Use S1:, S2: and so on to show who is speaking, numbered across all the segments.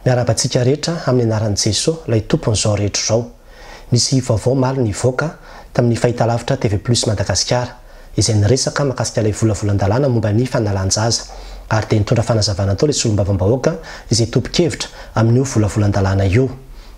S1: Miarahaba antsika rehetra amin'ny anaran'i Jesoa, ilay Tompon'izao rehetra izao. Nisy vaovao omaly nivoaka tamin'ny fahitalavitra TV Plus Madagasikara, izay niresaka mahakasika ilay volavolan-dalàna momba ny fanalan-jaza. Ary dia nitondra fanazavana tao ilay solombavambahoaka izay tompon-kevitra amin'io volavolan-dalàna io.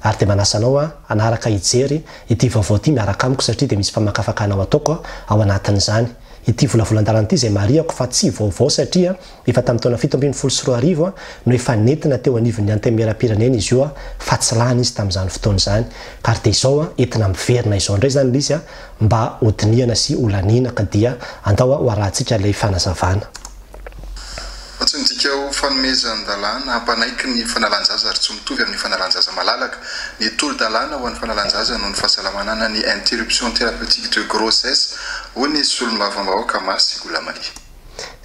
S1: Ary dia manasa anao aho hanaraka hijery ity vaovao ity miaraka amiko satria dia misy famakafakana ho ataoko ao anatin'izany. Ity volavolan-dalàna ity izay marihako fa tsy vaovao satria efa tamin'ny taona 2017 no efa nentina teo anivon'ny Antenimierampirenena izy io fa tsy lany izy tamin'izany fotoana izany ka ary dia izao entina miverina izao indray izany ilay izy mba hodinihana sy holaniana ka dia andao ho arahantsika ilay fanazavana.
S2: Fa tsy midika ho fanomezan-dalàna hampanaiky ny fanalan-jaza ary tsy mitovy amin'ny fanalan-jaza malalaka ny tolo-dalàna ho an'ny fanalan-jaza noho ny fahasalamana na ny interruption thérapeutique de grossesse, hoy ny solombavambahoaka Masy Goulamaly.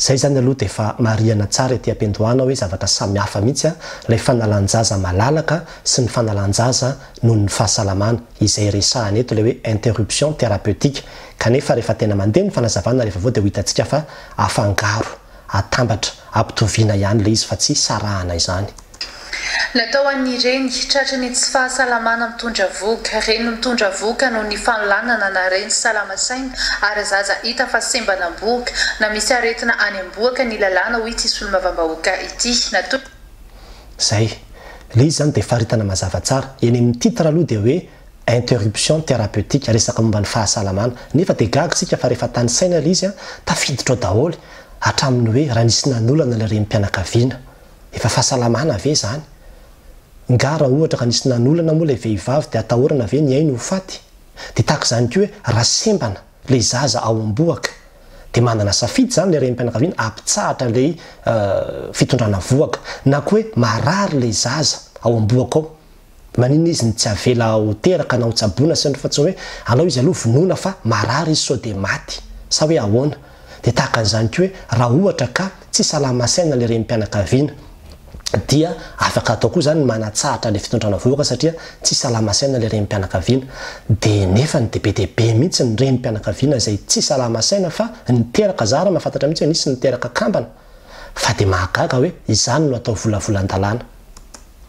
S1: Izay izany aloha dia efa marihana tsara ety am-piandohana hoe zavatra samy hafa mihitsy ilay fanalan-jaza malalaka sy ny fanalan-jaza noho ny fahasalamana, izay resahana eto ilay hoe interruption thérapeutique. Kanefa rehefa tena mandeha ny fanazavana rehefa avy eo dia ho hitantsika fa afangaro. atambatra, ampitoviana ihany ilay izy fa tsy sarahana izany.
S3: Natao ho an'ny reny tratry ny tsy fahasalamana mitondra vohoka, reny mitondra vohoka noho ny fanolanana na reny salama saina ary zaza hita fa sembana am-bohoka na misy aretina any am-bohoka ny lalàna hoy ity solombavambahoaka ity. Natolotra.
S1: Izay. Ilay izy izany dia faritana mazava tsara. Eny amin'ny titre aloha dia hoe interruption thérapeutique, resaka momba ny fahasalamana. Nefa dia gaga isika fa rehefa tanisaina ilay izy an, tafiditra ao daholo hatramin'ny hoe raha nisy nanolana ilay renim-pianakaviana. Efa fahasalamana ve izany? Nga raha ohatra ka nisy nanolana moa ilay vehivavy dia atahorana ve ny ainy ho faty? Dia tahaka izany koa hoe raha sembana ilay zaza ao am-bohoka dia manana safidy izany ilay renim-pianakaviana hampitsahatra ilay fitondrana vohoka. Na koa hoe marary ilay zaza ao am-bohoka ao. Maninona izy no tsy avela ho teraka na ho tsaboina sy ny fa tsy hoe alao izy aloha vonoina fa marary izy sao dia maty sa hoe ahoana? Dia tahaka an'izany koa hoe raha ohatra ka tsy salama saina ilay renim-pianakaviana dia afaka atao koa izany ny manatsahatra ilay fitondrana vohoka satria tsy salama saina ilay renim-pianakaviana dia nefany dia be dia be mihitsy ny renim-pianakaviana izay tsy salama saina fa niteraka, za ary mahafantatra mihitsy hoe nisy niteraka kambana fa dia mahagaga hoe izany no atao volavolan-dalàna.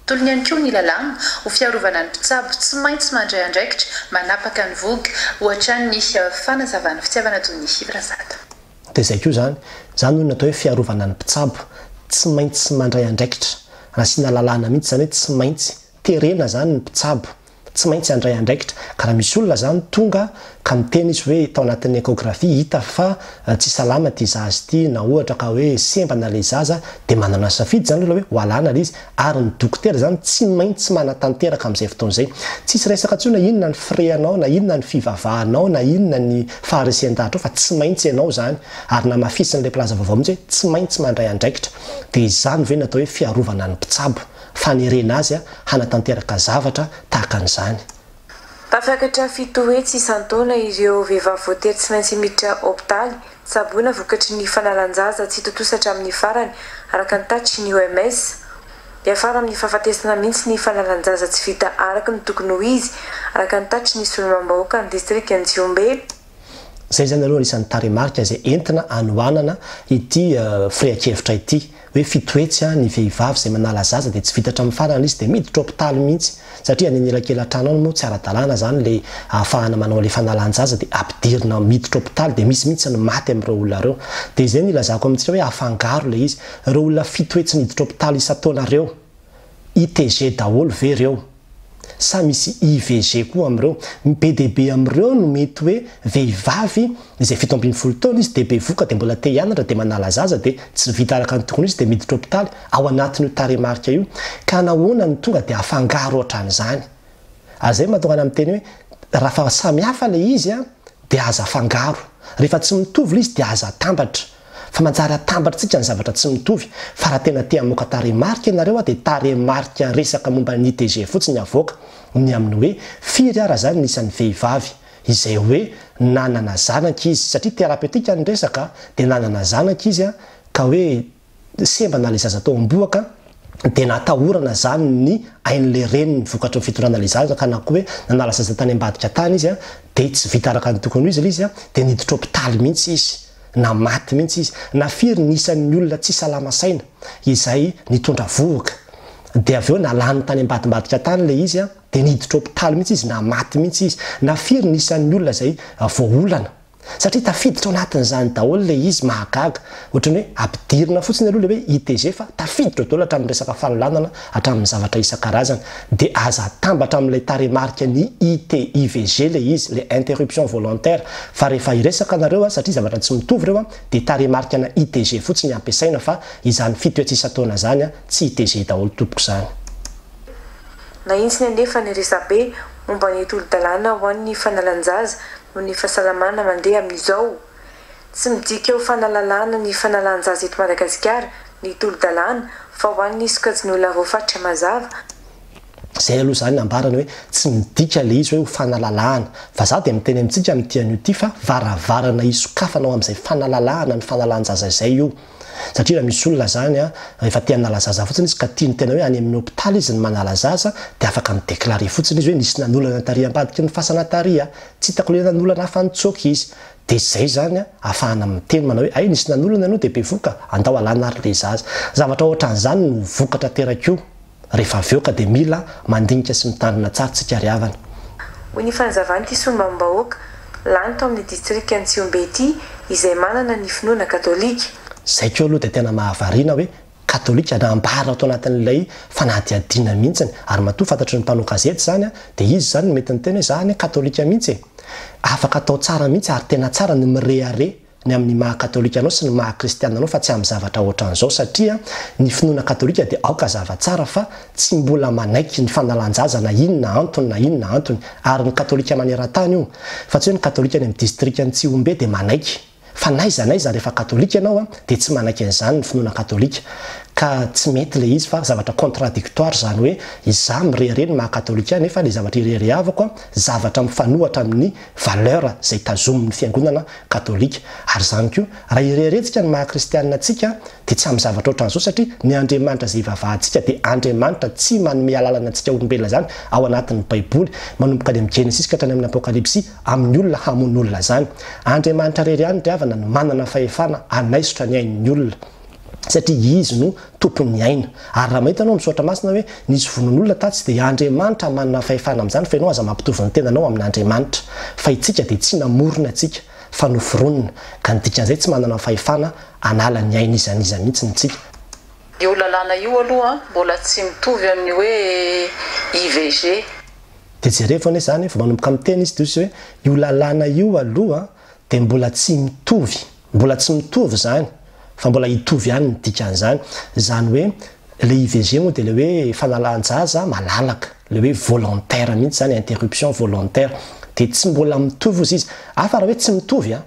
S3: Tolony ihany koa ny lalàna ho fiarovana ny mpitsabo tsy maintsy mandray andraikitra manapaka ny vohoka, hoy hatrany ny fanazavan'ny fitiavana toy ny Razada.
S1: Dia izay koa izany. Izany hono no atao hoe fiarovana ny mpitsabo. Tsy maintsy mandray andraikitra. Nasiana lalàna mihitsy izany hoe tsy maintsy terena izany ny mpitsabo. Tsy maintsy handray andraikitra. Ka raha misy olona izany tonga ka miteny izy hoe tao anatin'ny echographie hita fa tsy salama ity zaza ity na ohatra ka hoe sembana ilay zaza dia manana safidy izany olona hoe ho alana ilay izy ary ny dokotera izany tsy maintsy manatanteraka amin'izay fotoana izay. Tsisy resaka intsony na inona ny firehanao na inona ny fivavahanao na inona ny faharesen-dahatrao fa tsy maintsy ianao izany ary namafisin'ilay mpilaza vaovao mihitsy hoe tsy maintsy mandray andraikitra. Dia izany ve no atao hoe fiarovana ny mpitsabo? Fanerena azy hanatanteraka zavatra tahaka an'izany.
S4: Tafakatra 700 isan-taona ireo vehivavy voatery tsy maintsy miditra hopitaly, tsaboina vokatry ny fanalan-jaza tsy tontosa hatramin'ny farany, araka ny tatitry ny OMS. Miafara amin'ny fahafatesana mihitsy ny fanalan-jaza tsy vita araka ny tokony ho izy, araka ny tatitry ny solombavambahoakan'ny distrikan'i Tsihombe.
S1: Izay izany aloha anisan'ny tarehimarika izay entina hanohanana ity firehan-kevitra ity, hoe fitohetsy ny vehivavy izay manala zaza dia tsy vita hatramin'ny farany izy dia miditra hopitaly mihitsy satria any anelakelan-trano any moa tsy ara-dalàna izany ilay ahafahana manao ilay fanalan-jaza dia ampidirina miditra hopitaly dia misy mihitsy ny maty amin'ireo olona ireo. Dia izay no ilazako amintsika hoe afangaro ilay izy. Ireo olona fitohetsy miditra hopitaly isan-taona ireo, ITG daholo ve ireo? Sa misy IVG koa amin'ireo? Ny be dia be amin'ireo no mety hoe vehivavy izay 17 taona izy dia bevoka dia mbola te hianatra dia manala zaza dia tsy vita araka ny tokony ho izy dia miditra hopitaly ao anatin'io tarehimarika io. Ka nahoana no tonga dia afangaro ohatran'izany? Ary izay no mahatonga anah miteny hoe raha fa samy hafa ilay izy dia aza afangaro. Rehefa tsy mitovy ilay izy dia aza atambatra. Fa manjary atambatritsika ny zavatra tsy mitovy, fa raha tena te hamoaka tarehimarika ianareo a dia tarehimarika resaka momba ny ITG fotsiny avoaka, ny amin'ny hoe firy ara zany ny isan'ny vehivavy izay hoe nanana zanaka izy, satria therapeutique ny resaka dia nanana zanaka izy a ka hoe sembana ilay zaza tao am-bohoka dia natahorana zany ny ain'ilay reniny vokatry ny fitondrana ilay zaza ka na koa hoe nanala zaza tany ambadika tany izy a dia tsy vita araka ny tokony ho izy ilay izy a dia niditra hopitaly mihitsy izy. na maty mihitsy izy, na firy ny isan'ny olona tsy salama saina izay nitondra vohoka. Dia avy eo nalany tany ambadimbadika tany ilay izy an, dia niditra hopitaly mihitsy izy na maty mihitsy izy. Na firy ny isan'ny olona izay voaolana. Satria tafiditra ao anatin'izany daholo ilay izy, mahagaga. Ohatran'ny hoe ampidirina fotsiny aloha ilay hoe ITG fa tafiditra ao daholo hatramin'ny resaka fanolanana, hatramin'ny zavatra isan-karazany. Dia aza atambatra amin'ilay tarehimarika ny IT, IVG ilay izy, ilay interruption volontaire. Fa rehefa hiresaka nareo an, satria zavatra tsy mitovy ireo an, dia tarehimarika ana ITG fotsiny ampiasaina fa izany fitoetsy isan-taona izany an, tsy ITG daholo tompoko izany.
S4: Nahintsiny anefa ny resabe momba ny tolo-dalàna ho an'ny fanalan-jaza noho ny fahasalamana mandeha amin'izao. Tsy midika ho fanalalahana ny fanalan-jaza eto Madagasikara ny tolo-dalàna fa ho an'ny sokajin'olona voafaritra mazava.
S1: Izay aloha izany nambarany hoe tsy midika ilay izy hoe ho fanalalahana. Fa za dia miteny amintsika amin'ity anio ity fa varavarana hisokafana ho amin'izay fanalalahana ny fanalan-jaza izay io. Satria raha misy olona izany an, efa te hanala zaza fotsiny izy ka tiany tena hoe any amin'ny hopitaly izy ny manala zaza dia afaka mi-declarer fotsiny izy hoe nisy nanolana tary ambadiky ny fasana tary aho, tsy hitako ilay nanolana aho fa nitsoaka izy. Dia izay izany an, ahafahana miteny manao hoe hay nisy nanolana ianao dia bevoka, andao alana ary ilay zaza. Zavatra ohatran'izany no vokatra aterak'io. Rehefa avy eo ka dia mila mandinika sy mitandrina tsara tsika ry havana.
S4: Hoy ny fanazavan'ity solombavambahoaka lany tao amin'ny distrikan'i Tsihombe ity izay manana ny finoana katolika.
S1: Izay koa aloha dia tena mahavariana hoe katolika nambara tao anatin'ilay fanadihadiana mihitsiny ary matoa fantatry ny mpanao gazety izany dia izy izany no mety niteny hoe za anie katolika mihitsy e! Afaka atao tsara mihitsy ary tena tsara ny mirehareha ny amin'ny maha katolika anao sy ny maha kristiana anao fa tsy amin'ny zavatra ohatran'izao satria ny finoana katolika dia aoka hazava tsara fa tsy mbola manaiky ny fanalan-jaza na inona antony na inona antony ary ny katolika maneran-tany io fa tsy hoe ny katolika any amin'ny distrikan'i Tsihombe dia manaiky fa n'aiza n'aiza rehefa katolika ianao dia tsy manaiky an'izany ny finoana katolika ka tsy mety ilay izy fa zavatra contradictoire izany hoe izaho mirehareha ny maha katolika ahy nefa ilay zavatra ireharehavako zavatra mifanohatra amin'ny valeur izay tazomin'ny fiangonana katolika. Ary izany koa, raha ireharehantsika ny maha kristianina antsika dia tsy amin'ny zavatra ohatran'izao satria ny Andriamanitra izay ivavahantsika dia Andriamanitra tsy manome alalana antsika olombelona izany ao anatin'ny baiboly manomboka any amin'ny Genesisy ka hatrany amin'ny Apokalypsy amin'ny olona hamono olona izany. Andriamanitra irery ihany ry havana no manana fahefana hanaisotra ny ain'ny olona. Satria Izy no Tompon'ny aina. Ary raha mahita anao amin'ny Soratra Masina hoe nisy vonoan'olona tatsy dia Andriamanitra manana fahefana amin'izany fa ianao aza mampitovy ny tenanao amin'Andriamanitra. Fa itsika dia tsy namorona antsika fa noforonina. Ka ny dikan'izay tsy manana fahefana hanala ny ain'iza n'iza mihitsy ny tsika.
S3: Io lalàna io aloha mbola tsy mitovy amin'ny hoe IVG.
S1: Dia jerevo anie izany, vao manomboka miteny izy dia hoy izy hoe io lalàna io aloha dia mbola tsy mitovy, mbola tsy mitovy izany fa mbola hitovy ihany ny dikan'izany, izany hoe ilay IVG moa dia ilay hoe fanalan-jaza malalaka, ilay hoe volontaire mihitsy izany, interruption volontaire, dia tsy mbola mitovy ozy izy, hafa raha hoe tsy mitovy an,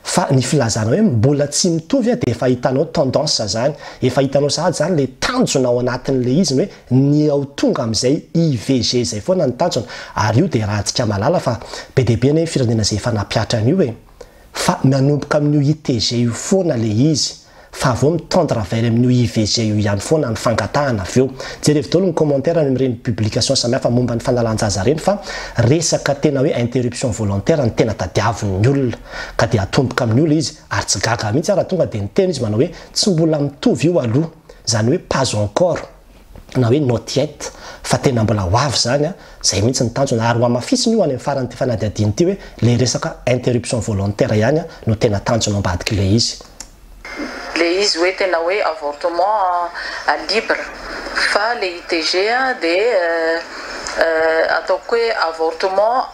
S1: fa ny filazana hoe mbola tsy mitovy dia efa hitanao tendance izany, efa hitanao sahady izany ilay tanjona ao anatin'ilay izy, ny hoe ny ao tonga amin'izay IVG izay foana ny tanjona, ary io dia rahantsika mahalala fa be dia be anie ny firenena izay efa nampihatra an'io e! fa manomboka amin'io ITG io foana ilay izy fa avy eo mi-tendre vers amin'io IVG io ihany foana ny fangatahana avy eo. Jerevo daholo ny commentaire any amin'ireny publication samihafa momba ny fanalan-jaza ireny fa resaka tena hoe interruption volontaire no tena tadiavin'ny olona ka dia atomboka amin'io ilay izy ary tsy gaga mihitsy aho raha tonga dia niteny izy manao hoe tsy mbola mitovy io aloha izany hoe pas encore na hoe not yet fa tena mbola ho avy izany an, izay mihitsy ny tanjona ary ho hamafisina io any amin'ny faran'ity fanadihadiana ity hoe ilay resaka interruption volontaire ihany an no tena tanjona ambadik'ilay izy.
S3: Le izy hoe tena hoe avortement libre fa le ITG de ataoko hoe avortement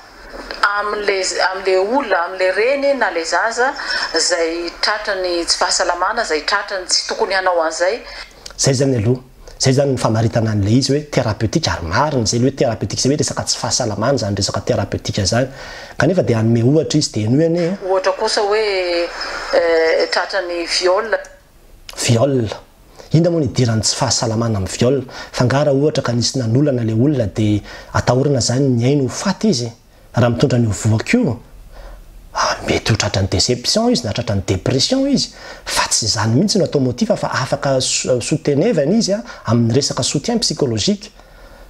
S3: amle amle olona amle reny na le zaza zay tratran'ny tsy fahasalamana zay tratran'ny tsy tokony hanao an'izay.
S1: Zay zany aloha, zay zany ny famaritana an'ilay izy hoe thérapeutique ary marina izay le hoe thérapeutique izay hoe resaka tsy fahasalamana izany resaka thérapeutique izany. Kanefa dia hanome ohatra izy dia henoy anie e.
S3: Ohatra kosa hoe tratran'ny viol.
S1: Viol. Inona moa no idiran'ny tsy fahasalamana amin'ny viol? Fa angaha raha ohatra ka nisy nanolana ilay olona dia atahorana izany ny ainy ho faty izy? Raha mitondra an'io vohoka io, mety ho tratran'ny déception izy na tratran'ny dépression izy, fa tsy izany mihitsy no atao motif fa afaka soutenevana izy amin'ny resaka soutien psychologique.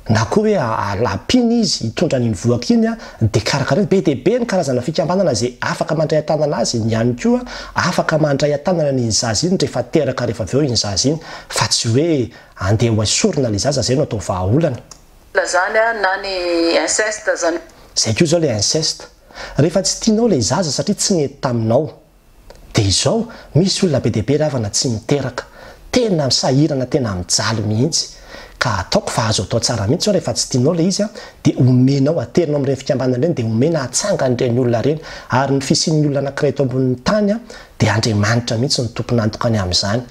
S1: Na koa hoe ampiana izy hitondra an'iny vohoka iny dia karakaraina. Be dia be ny karazana fikambanana izay afaka mandray an-tanana azy, ny ihany koa afaka mandray an-tanana an'iny zaza iny rehefa teraka rehefa avy eo iny zaza iny fa tsy hoe andeha ho esorina ilay zaza izay no atao vahaolana.
S5: Zany na ny inceste zany.
S1: Izay koa izao ilay inceste. Rehefa tsy tianao ilay zaza satria tsy nety taminao. Dia izao, misy olona be dia be ry havana tsy miteraka. Tena sahirana, tena mijaly mihitsy. Ka ataoko fa azo atao tsara mihitsy izao rehefa tsy tianao ilay izy dia omenao, aterinao amin'ireny fikambanana ireny dia omena hatsangan'ireny olona ireny. Ary ny fisian'ny olona anankiray eto ambonin'ny tany dia Andriamanitra mihitsy no tompon'antoka ny amin'izany.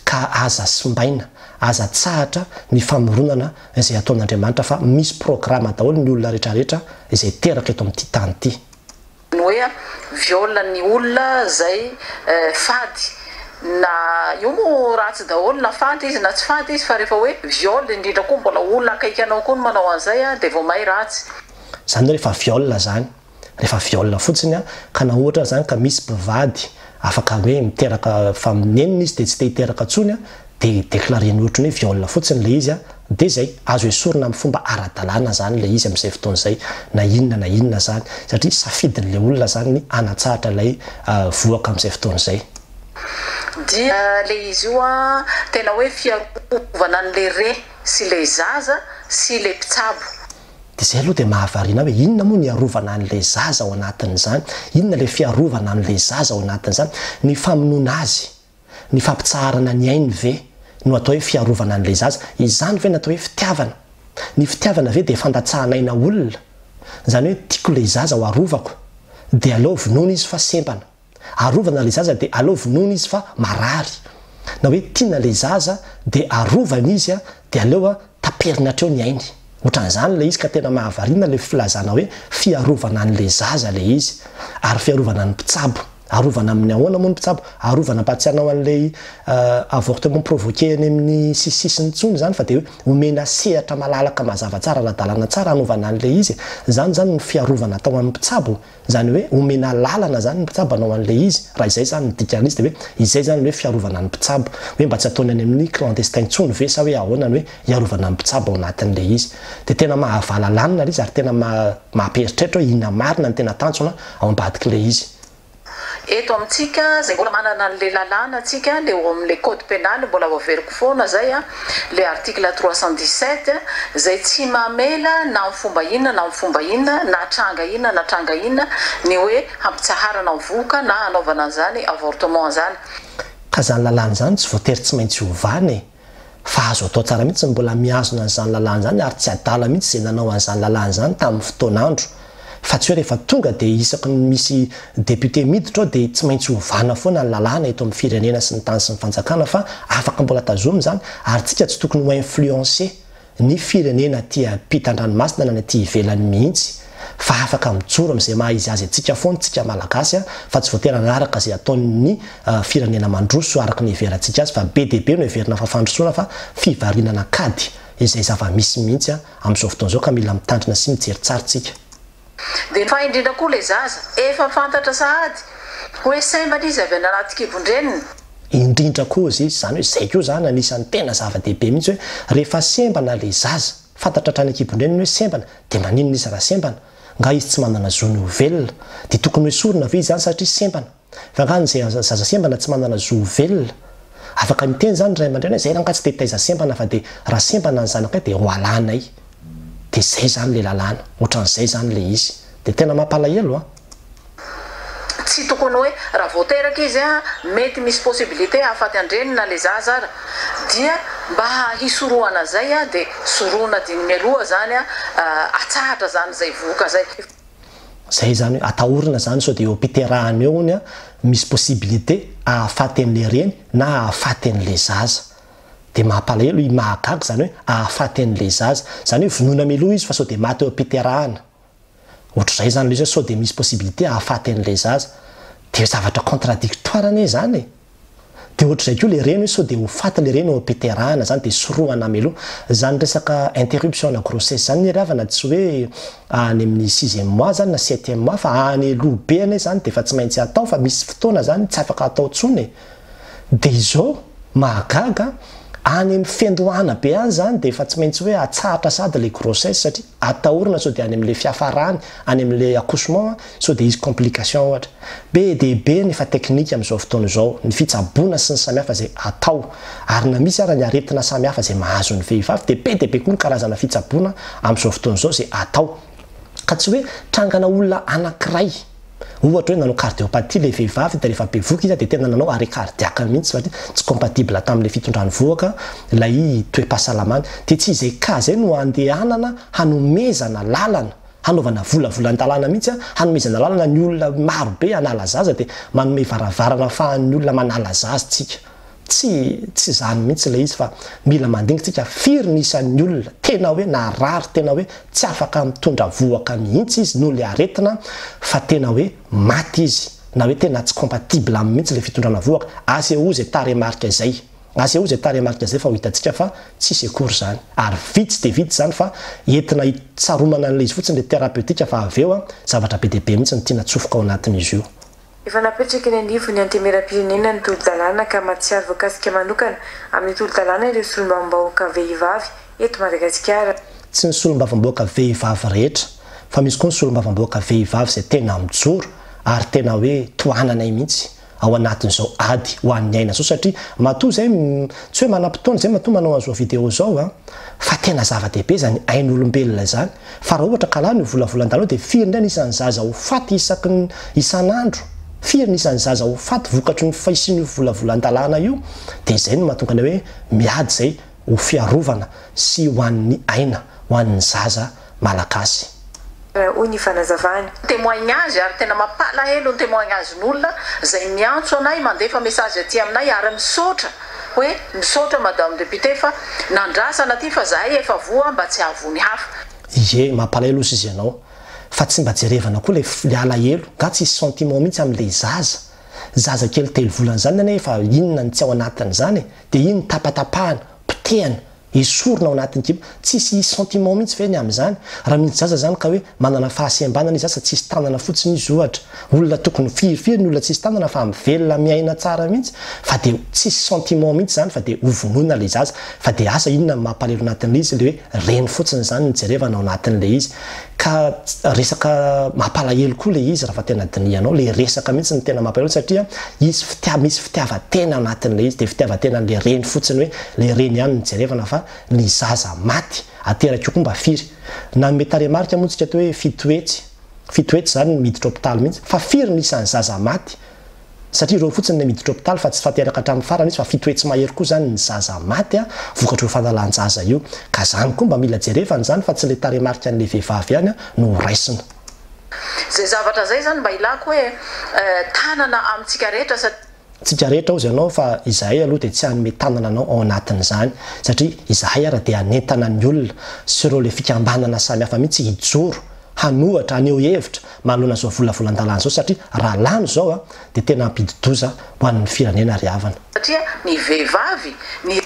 S1: Ka aza simbaina, aza atsahatra ny famoronana izay ataon'Andriamanitra fa misy programa daholo ny olona rehetra rehetra izay teraka eto amin'ity tany ity.
S5: Ny hoe viol ny olona zay fady na io moa ratsy daholo na fady izy na tsy fady izy fa rehefa hoe viol indrindra koa mbola olona akaiky anao koa no manao an'izay dia vao may ratsy.
S1: Zany hoe rehefa viol zany, rehefa viol fotsiny an, ka na ohatra zany ka misy mpivady afaka hoe miteraka fa nenina izy dia tsy te hiteraka tsony an, Dia declarer-ny ohatran'ny hoe viol fotsiny ilay izy dia izay, azo esorina amin'ny fomba ara-dalàna izany ilay izy amin'izay fotoana izay, na inona na inona izany, satria safidin'ilay olona izany ny hanatsahatra ilay vohoka amin'izay fotoana izay.
S5: Dia ilay izy io an, tena hoe fiarovana an'ilay reny sy ilay zaza sy ilay mpitsabo.
S1: Dia izay aloha dia mahavariana ahy hoe inona moa ny hiarovana an'ilay zaza ao anatin'izany, inona ilay fiarovana an'ilay zaza ao anatin'izany, ny famonoana azy. Ny fampitsaharana ny ainy ve no atao hoe fiarovana an'ilay zaza? Izany ve no atao hoe fitiavana? Ny fitiavana ve dia fandatsahan'aina olona? Izany hoe tiako ilay zaza ho arovako dia aleo vonoina izy fa sembana. Arovana ilay zaza dia aleo vonoina izy fa marary. Na hoe tiana ilay zaza dia arovana izy dia aleo taperina hatreo ny ainy. Ohatran'izany ilay izy ka tena mahavariana ilay filazana hoe fiarovana an'ilay zaza ilay izy ary fiarovana ny mpitsabo. Arovana amin'ny ahoana moa ny mpitsabo? Arovana mba tsy hanao an'ilay avortement provoqué any amin'ny sisisisiny intsony izany fa dia hoe omena sehatra malalaka mazava tsara ara-dalàna tsara hanaovana an'ilay izy e. Izany izany no fiarovana atao amin'ny mpitsabo. Izany hoe omena lalana izany ny mpitsabo hanao an'ilay izy, raha izay izany ny dikan'ilay izy dia hoe izay izany ny hoe fiarovana ny mpitsabo, hoe mba tsy ataony any amin'ny clandestin intsony ve sa hoe ahoana ny hoe hiarovana ny mpitsabo ao anatin'ilay izy. Dia tena mahavalalanina ilay izy ary tena maha-mampieritreritra hoe inona marina ny tena tanjona ao ambadik'ilay izy.
S5: Eto amintsika zay mbola manana an'le lalàna tsika le ao amin'le code pénal mbola ho averiko foana zay a, le article 317 zay tsy mamela na amin'ny fomba inona na amin'ny fomba inona na tranga inona na tranga inona ny hoe hampitsaharana ny vohoka na hanaovana an'izany avortement zany.
S1: Ka zany lalàna izany tsy voatery tsy maintsy ovana e! Fa azo atao tsara mihitsy ny mbola mihazona an'izany lalàna izany ary tsy adala mihitsy izay nanao an'izany lalàna izany tamin'ny fotoan'andro. Fa tsy hoe rehefa tonga dia isaky ny misy député miditra ao dia tsy maintsy ovana foana ny lalàna eto amin'ny firenena sy ny tany sy ny fanjakana fa afaka mbola tazomina izany ary tsika tsy tokony ho influencer ny firenena aty ampitan-dranomasina na ny aty ivelany mihitsy fa afaka mijoro amin'izay maha izy azy antsika foana tsika Malagasy fa tsy voatery hanaraka izay ataon'ny firenena mandroso araka ny heverantsika azy fa be dia be no heverina fa fandrosoana fa fivarinana an-kady izay zava-misy mihitsy amin'izao fotoana izao ka mila mitandrina sy mijery tsara tsika.
S5: Dia fa indrindra koa ilay zaza, efa fantatra sahady hoe sembana izy avy any anaty kibon-dreniny.
S1: Indrindra koa izy, izany hoe izay koa izany anisan'ny tena zava-dehibe mihitsy hoe rehefa sembana ilay zaza, fantatra hatrany an-kibon-dreniny hoe sembana, dia maninona izy raha sembana? Nga izy tsy manana zo ny ho velona? Dia tokony hoesorina ve izany satria sembana? Fa nga ny zaza sembana tsy manana zo ho velona? Afaka miteny izany ny ray aman-dreny hoe izay rangahy tsy dia taiza sembana fa dia raha sembana ny zanakay dia ho alanay. Dia izay izany ilay lalàna. Ohatran'izay izany ilay izy. Dia tena mampalahelo an!
S5: Tsy tokony hoe raha vao teraka izy an, mety misy possibilité hahafaty an-dreniny na le zaza ara, dia mba hisorohana izay an, dia sorohina diny mialoha izany an, atsahatra izany izay vohoka izay.
S1: Zay zany hoe atahorana zany sao dia eo am-piterahana eo hono misy possibilité ahafaty an'le reny na ahafaty an'le zaza. Dia mampalahelo, mahagaga zany hoe ahafaty an'le zaza. Zany hoe vonoina mialoha izy fa sao dia maty eo am-piterahana. Ohatr'izay zany le izy hoe sao dia misy possibilité ahafaty an'le zaza. Dia zavatra contradictoire anie zany e! Dia ohatr'izay koa le reny hoe sao dia ho faty le reny eo am-piterahana zany dia sorohana mialoha. Zany resaka interruption ana grossesse zany anie ry havana tsy hoe any amin'ny sixième mois zany na septième mois fa any aloha be anie zany dia efa tsy maintsy atao fa misy fotoana zany tsy afaka atao intsony e! Dia izao, mahagaga, Any amin'ny fiandohana be any izany dia efa tsy maintsy hoe atsahatra sahady ilay grossesse satria atahorana sao dia any amin'ilay fiafarany, any amin'ilay accouchement sao dia hisy complication ohatra. Be dia be ny efa teknika amin'izao fotoana izao, ny fitsaboana sy ny samihafa izay atao. Ary na misy ara ny aretina samihafa izay mahazo ny vehivavy dia be dia be koa ny karazana fitsaboana amin'izao fotoana izao izay atao. Ka tsy hoe trangana olona anankiray. Ohatra hoe nanao cardiopathie ilay vehivavy dia rehefa bevohoka izy dia tena nanao arrêt cardiaque mihitsy satria tsy compatible tamin'ilay fitondrany vohoka ilay toe-pahasalamany. Dia tsy izay cas izay no andehanana hanomezana lalana, hanaovana volavolan-dalàna mihitsy hanomezana lalana ny olona maro be hanala zaza dia manome varavarana ahafahan'ny olona manala zaza tsika. Tsy tsy izany mihitsy ilay izy fa mila mandinika tsika firy ny isan'ny olona tena hoe narary tena hoe tsy afaka mitondra vohoka mihitsy izy noho ilay aretina fa tena hoe maty izy na hoe tena tsy compatible aminy mihitsy ilay fitondrana vohoka, asehoy izay tarehimarika izay, asehoy izay tarehimarika izay fa ho hitantsika fa tsisy akory izany ary vitsy dia vitsy izany fa entina hitsaromana an'ilay izy fotsiny ilay thérapeutique fa avy eo zavatra be dia be mihitsy no tiana atsofoka ao anatin'izy io.
S4: Efa napetraka eny anivon'ny Antenimierampirenena ny tolo-dalàna ka mahatsiaro voakasika manokana amin'ny tolo-dalàna ireo solombavambahoaka vehivavy eto Madagasikara.
S1: Tsy ny solombavambahoaka vehivavy rehetra fa misy koa ny solombavambahoaka vehivavy izay tena mijoro ary tena hoe tohananay mihitsy ao anatin'izao ady ho an'ny aina izao satria matoa izay tsy hoe manam-potoana izay matoa manao an'izao vidéo izao an! fa tena zava-dehibe izany ain'olombelona izany Fa raha ohatra ka lany io volavolan-dalao dia firy indray ny isan'ny zaza ho faty isaky ny isan'andro? Firy ny isan'ny zaza ho faty vokatry ny fisian'io volavolan-dalàna io? Dia izay no mahatonga anay hoe miady izay ho fiarovana sy ho an'ny aina, ho an'ny zaza malagasy.
S4: Hoy ny fanazavany.
S5: Témoignage ary tena mampalahelo ny témoignage-n'olona izay miantso anay mandefa message aty aminay ary misaotra hoe misaotra madame député fa nandrasana aty fa zahay efa voa mba tsy hahavoa ny hafa.
S1: Ie, mampalahelo ozy izy ianao. Fa tsy mba jerevana koa le alahelo, nga tsisy sentiment mihitsy amle zaza. Zaza kely telo volana zany anie efa inona ny tsy ao anatin'izany e! De iny tapatapahana, potehana, Esorina ao anatin'ny kibo. Tsisy sentiment mihitsy ve ny amin'izany? Raha misy zaza izany ka hoe manana fahasembanana izy asa tsisy tanana fotsiny izy ohatra. Olona tokony firifiry ny olona tsisy tanana fa mivelona miaina tsara mihitsy fa dia tsisy sentiment mihitsy izany fa dia ho vonoina ilay zaza. Fa dia asa inona no mampalahelo anatin'ilay izy ilay hoe reny fotsiny izany no jerevana ao anatin'ilay izy. Ka resaka mampalahelo koa ilay izy raha fa tena dinihanao, ilay resaka mihitsy no tena mampalahelo satria izy fitia misy fitiavan-tena anatin'ilay izy, dia fitiavan-tenan'ilay reny fotsiny hoe ilay reny ihany no jerevana fa ny zaza maty ateraka io koa mba firy? Nanome tarehimarika moa tsika teo hoe fitohetsy, fitohetsy izany ny miditra hopitaly mihitsy, fa firy ny isan'ny zaza maty? Satria ireo fotsiny ilay miditra hopitaly fa tsy tanteraka hatramin'ny farany izy fa fitoetsy mahery koa izany ny zaza maty a, vokatr'io fanalan-jaza io. Ka zany koa mba mila jerevana izany fa tsy ilay tarehimarika an'ilay vehivavy ihany no ho raisina.
S5: Zay zavatra zay zany mba ilako hoe tanana amintsika rehetra satria.
S1: Tsika rehetra ozy ianao fa izahay aloha dia tsy hanome tanana anao ao anatin'izany satria izahay ara dia hanentana ny olona sy ireo ilay fikambanana samihafa mihitsy hijoro hanohatra, haneho hevitra manoloana izao volavolan-dalàna izao satria raha lany izao a, dia tena hampidi-doza ho an'ny firenena ry havana.
S5: Satria ny vehivavy, ny.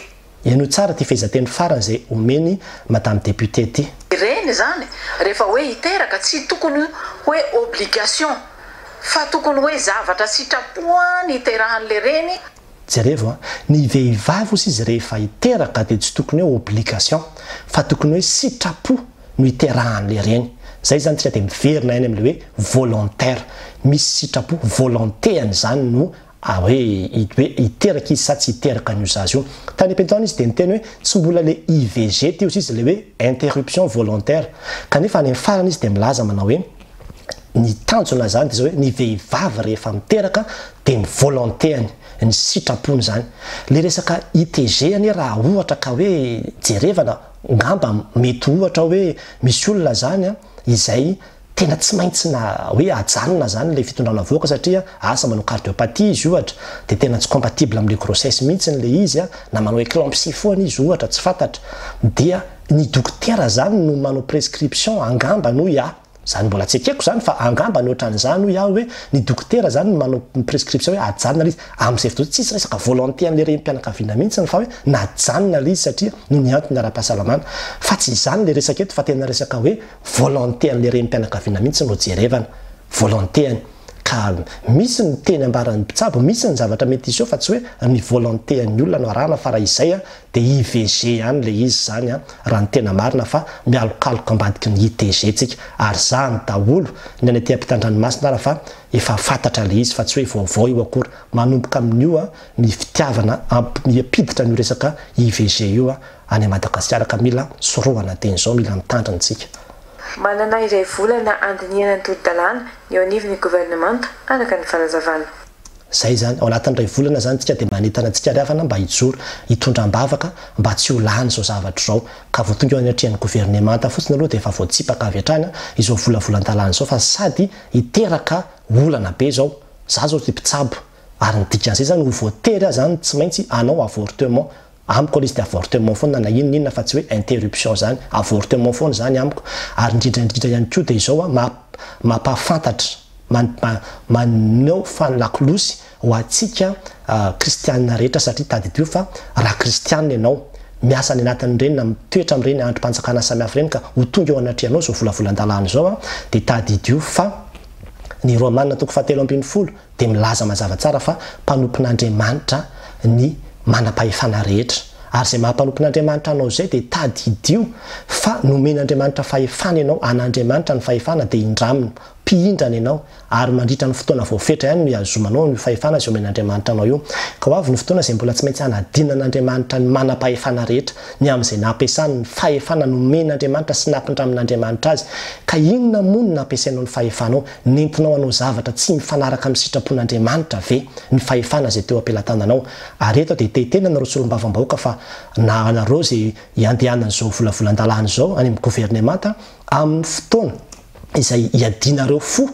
S1: Henoy tsara ity fehezanteny farany izay omeny Madame Députée ity.
S5: Reny izany rehefa hoe hiteraka tsy tokony hoe obligation fa tokony hoe zavatra sitrapo ny hiterahan'le reny.
S1: Jerevo a, ny vehivavy ozy izy rehefa hiteraka dia tsy tokony hoe obligation fa tokony hoe sitrapo no hiterahan'le reny. Zay zany tsika dia miverina ihany amin'le hoe volontaire. Misy sitrapo, volonté-ny zany no hoe hoe hiteraka izy sa tsy hiteraka an'io zaza io. Tany am-piandohana izy dia niteny hoe tsy mbola le IVG ty ozy izy le hoe interruption volontaire. Kanefa any amin'ny farany izy dia milaza manao hoe ny tanjona zany dia zao hoe ny vehivavy rehefa miteraka dia ny volonté-ny, ny sitrapony zany. Le resaka ITG anie raha ohatra ka hoe jerevana ngamba mety ohatra hoe misy olona zany an izay tena tsy maintsy na hoe ajanona zany le fitondrana vohoka satria asa manao cardiopathie izy ohatra dia tena tsy compatible amle grossesse mihitsy le izy an, na manao eclampsie foana izy ohatra tsy fantatra dia ny dokotera zany no manao prescription angamba hoy aho. Zany mbola tsy ekeko zany fa angamba ny ohatran'izany hoy aho hoe ny dokotera zany no manao ny prescription hoe ajanona ilay izy amin'izay fotoana izay tsisy resaka volonté an'ilay renim-pianakaviana mihitsy fa hoe najanona ilay izy satria noho ny antony ara-pahasalamana fa tsy izany ilay resaka eto fa tena resaka hoe volonté an'ilay renim-pianakaviana mihitsy no jerevana volonté-ny. Ka misy ny teny ambaran'ny mpitsabo, misy ny zavatra mety hiseho fa tsy hoe ny volonté an'ny olona no arahana fa raha izay dia IVG ihany ilay izy izany raha ny tena marina fa mialokaloka ambadiky ny ITG tsika ary zany daholo ny any aty ampitan-dranomasina ara fa efa fantatra ilay izy fa tsy hoe vaovao io akory, manomboka amin'io ny fitiavana hampiditra an'io resaka IVG io any Madagasikara ka mila sorohana dieny izao, mila mitandrina tsika.
S4: Manana iray volana handinihana ny tolo-dalàna ny eo anivon'ny governemanta, araka ny fanazavana.
S1: Izay izany, ao anatin'ny iray volana izany tsika dia manentana antsika ry havana mba hijoro, hitondra am-bavaka mba tsy ho lany izao zavatra izao. Ka vao tonga eo anatrehan'ny governemanta fotsiny aloha dia efa voatsipaka avy hatrany izao volavolan-dalàna izao fa sady hiteraka olana be izao. Za izao dia mpitsabo ary ny dikan'izay izany ho voatery aho izany tsy maintsy hanao avortement Amiko aloha izy dia avortement foana na inona inona fa tsy hoe interruption zany, avortement foana zany amiko, ary indrindra indrindra ihany koa dia izao an, mampahafantatra, maneho fa lakolosy ho antsika kristianina rehetra satria tadidio fa raha kristianina ianao, miasa any anatin'ireny na mitoetra amin'ireny andrim-panjakana samihafa ireny ka ho tonga eo anatrehanao izao volavolan-dalàna izao an, dia tadidio fa ny Romana toko fahatelo ambinifolo dia milaza mazava tsara fa mpanompon'Andriamanitra ny manam-pahefana rehetra. Ary izay maha mpanompon'Andriamanitra anao izay dia tadidio fa nomen'Andriamanitra fahefana ianao, an'Andriamanitra ny fahefana dia indramina, mpihindrana ianao, ary mandritra ny fotoana voafetra ihany no ihazomanao an'io fahefana izay omen'Andriamanitra anao io. Ka ho avy ny fotoana izay mbola tsy maintsy hanadinan'Andriamanitra ny manam-pahefana rehetra ny amin'izay nampiasany ny fahefana nomen'Andriamanitra sy nampindramin'Andriamanitra azy. Ka inona moa no nampiasainao ny fahefanao? Nentinao hanao zavatra tsy mifanaraka amin'ny sitrapon'Andriamanitra ve ny fahefana izay teo am-pelatananao? Ary eto dia te-hiteny anareo solombavambahoaka fa na anareo izay hiandehanan'izao volavolan-dalàna izao any amin'ny governemanta amin'ny fotoana izay hiadianareo fo,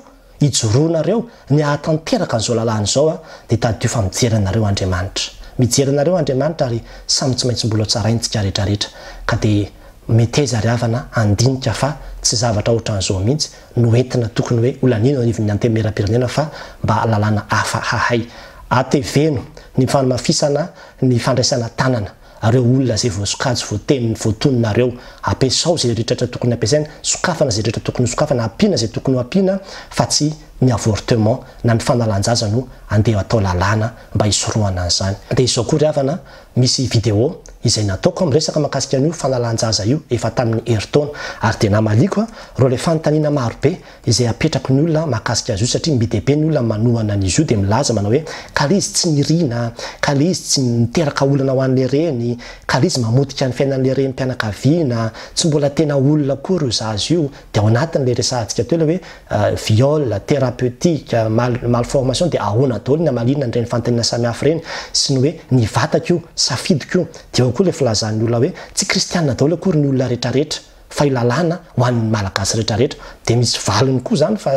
S1: hijoroanareo ny hahatanteraka an'izao lalàna izao dia tadidio fa mijery anareo Andriamanitra. Mijery anareo Andriamanitra ary samy tsy maintsy mbola ho tsaraintsika rehetrarehetra. Ka dia meteza ry havana handinika fa tsy zavatra ohatran'izao mihitsy no entina tokony hoe ho laniana eo anivon'ny Antenimierampirenena fa mba lalàna hafa hahay. Ateveno ny fanamafisana ny fandraisana tanana ireo olona izay voasokajy voateny voatononareo. Ampiasao izay rehetratra tokony ampiasaina, sokafana izay rehetra tokony hosokafana, ampiana izay tokony ho ampiana fa tsy ny avortement na ny fanalan-jaza no andeha atao lalàna mba hisorohana an'izany. Dia izao koa ry havana Misy vidéo izay nataoko miresaka makasika an'io fanalan-jaza io efa tamin'ny herintaona ary dia namaliako ireo ilay fanontaniana maro be izay apetraky ny olona mahakasika azy io satria be dia be ny olona manohana an'izy io dia milaza manao hoe ka ilay izy tsy nirina, ka ilay izy tsy niteraka olana ho an'ilay reny, ka ilay izy mamotika ny fiainan'ilay renim-pianakaviana, tsy mbola tena olona akory io zaza io. Dia ao anatin'ilay resahantsika teo ilay hoe viol, thérapeutique, mal malformation dia ahoana daholo ny hamaliana an'ireny fanontaniana samihafa ireny sy ny hoe ny vatako io, safidiko io. Dia ao koa ilay filazan'ny olona hoe tsy kristianina daholo akory ny olona rehetrarehetra fa io lalàna ho an'ny malagasy rehetrarehetra. Dia misy valiny koa izany fa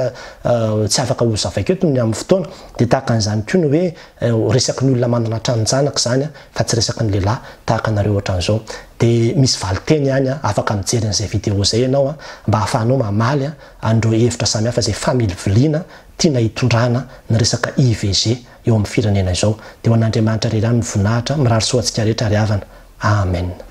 S1: tsy afaka ho zavaiko eto ny amin'ny fotoana. Dia tahaka an'izany koa ny hoe resaky ny olona manana tranon-janaka izany fa tsy resaky ny lehilahy tahaka anareo ohatran'izao. Dia misy valinteny ihany an, afaka mijery an'izay vidéo izay ianao an, mba ahafahanao mamaly an'ireo hevitra samihafa izay familiviliana tiana hitondrana ny resaka IVG eo amin'ny firenena izao. Dia ho an'Andriamanitra irery ihany ny voninahitra, mirary soa antsika rehetra ry havana. Amen.